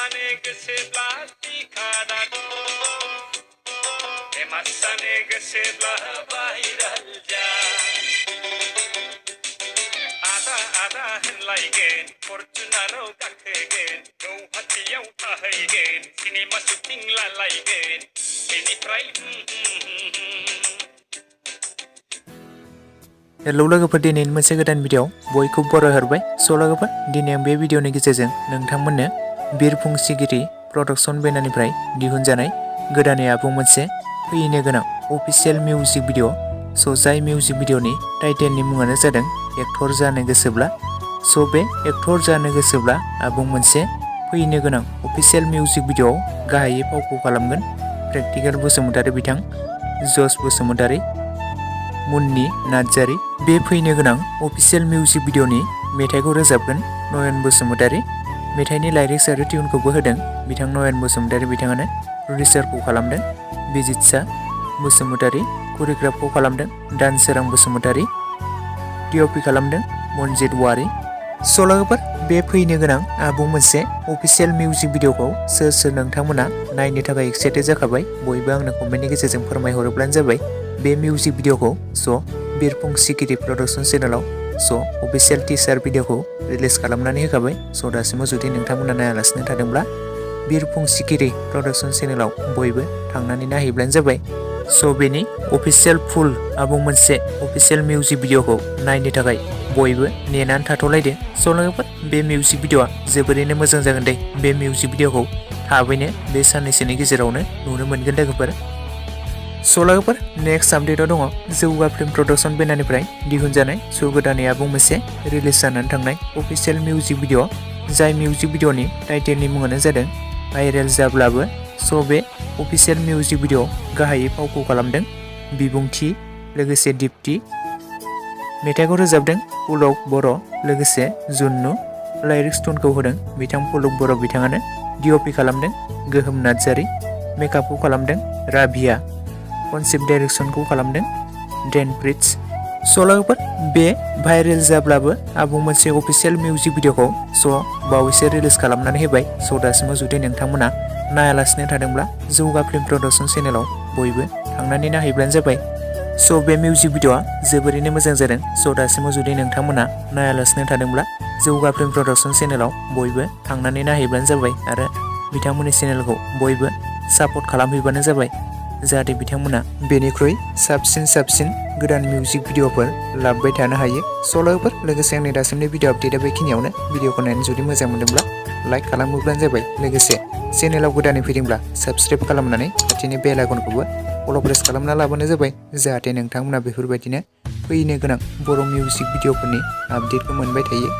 जानो गोसोब्ला टिका फेमास जानो गोसोब्ला भाइराल जा आदा आदा होनलायगोन फरचुनाराव गाखोगोन गौहाटियाव थाहैगोन सिनेमा शुटिं लालायगोन बेनिफ्राय हेलो लोगोफोर दिनै मोनसे गोदान भिडिअ बयखौबो बरायहरबाय स' लोगोफोर दिनै आं बे भिडिअनि गेजेरजों नोंथांमोननो बिरफुं सिगिरि प्रडाक्शन बेनारनिफ्राय दिहुनजानाय गोदानै आबुं मोनसे फैनो गोनां अफिशियेल मिउजिक भिडिअ स' जाय मिउजिक भिडिअनि टाइटेलनि मुङानो जादों एक्टर जानो गोसोब्ला स' बे एक्टर जानो गोसोब्ला आबुं मोनसे फैनो गोनां अफिशियेल मिउजिक भिडिअआव गाहायै फावखौ खालामगोन प्रेक्टिकल बसुमतारी बिथां जस बसुमतारी मुन्नि नार्जारी बे फैनो गोनां अफिशियेल मिउजिक भिडिअनि मेथाइखौ रोजाबगोन नयन बसुमतारी मेथाइनि लाइरिक्स आरो टिउनखौबो होदों बिथां नयन बसुमतारी बिथाङानो प्रडिउसारखौ खालामदों बिजितसा बसुमतारी करिय'ग्राफखौ खालामदों दानसोरां बसुमतारी डिअपि खालामदों मनजित वारि स' लोगोफोर बे फैनो गोनां आबुं मोनसे अफिशियेल मिउजिक भिडिअखौ सोर सोर नोंथांमोना नायनो थाखाय एक्साइटेड जाखाबाय बयबो आंनो कमेन्टनि गेजेरजों फोरमायहरोब्लानो जाबाय बे मिउजिक भिडिअखौ स' बिरफुं सिगिरि प्रडाक्शन चेनेलाव स' अफिशियेल टिजार भिडिअखौ रिलिज खालामनानै होखाबाय स' दासिमाव जुदि नोंथांमोना नायालासिनो थादोंब्ला बिरफुं सिगिरि प्रडाक्शन चेनेलाव बयबो थांनानै नायहैब्लानो जाबाय स' बेनि अफिशियेल फुल आबुं मोनसे अफिशियेल मिउजिक भिडिअखौ नायनो थाखाय बयबो नेनानै थाथ'लायदो स' लोगोफोर बे मिउजिक भिडिअआ जोबोरैनो मोजां जागोन दे बे मिउजिक भिडिअखौ थाबैनो बे साननैसोनि गेजेरावनो नुनो मोनगोन लोगोफोर स' लोगोफोर नेक्स्ट आपडेटआव दङ जौगा फिल्म प्रडाक्शन बेनारनिफ्राय दिहुनजानाय स' गोदानै आबुं मोनसे रिलिज जानानै थांनाय अफिशियेल मिउजिक भिडिअ जाय मिउजिक भिडिअनि टाइटेलनि मुङानो जादों भाइरेल जाब्लाबो स' बे अफिशियेल मिउजिक भिडिअ गाहायै फावखौ खालामदों बिबुंथि लोगोसे दिप्ति मेथाइखौ रोजाबदों पुलक बर' लोगोसे जुन्नु लाइरिक्स टुनखौ होदों बिथां पुलक बर' बिथाङानो डिअपि खालामदों गोहोम नार्जारी मेकआपखौ खालामदों राभिया कनसेप्ट डाइरेक्सनखौ खालामदों डेन प्रिट्स स' लोगोफोर बे भाइरेल जाब्लाबो आबुं मोनसे अफिशियेल मिउजिक भिडिअखौ स' बावैसो रिलिज खालामनानै होबाय स' दासिमाव जुदि नोंथांमोना नायालासिनो थादोंब्ला जौगा फिल्म प्रडाक्शन चेनेलाव बयबो थांनानै नायहैब्लानो जाबाय स' बे मिउजिक भिडिअआ जोबोरैनो मोजां जादों स' दासिमाव जुदि नोंथांमोना नायालासिनो थादोंब्ला जौगा फिल्म प्रडाक्शन चेनेलाव बयबो थांनानै नायहैब्लानो जाबाय आरो बिथांमोननि चेनेलखौ बयबो सापर्ट खालामहैबानो जाबाय जाहाथे बिथांमोना बेनिख्रुइ साबसिन गोदान मिउजिक भिडिअफोर लाबोबाय थानो हायो स' लोगोफोर लोगोसे आंनि दासिमनि भिडिअ आपडेटआ बेखिनियावनो भिडिअखौ नायनानै जुदि मोजां मोनदोंब्ला लाइक खालामोब्लानो जाबाय लोगोसे चेनेलाव गोदानै फैदोंब्ला साबस्क्राइब खालामनानै खाथिनि बेल आइकनखौबो अल प्रेस खालामना लाबानो जाबाय जाहाथे नोंथांमोना बेफोरबायदिनो फैनो गोनां बर' मिउजिक भिडिअफोरनि आपडेटखौ मोनबाय थायो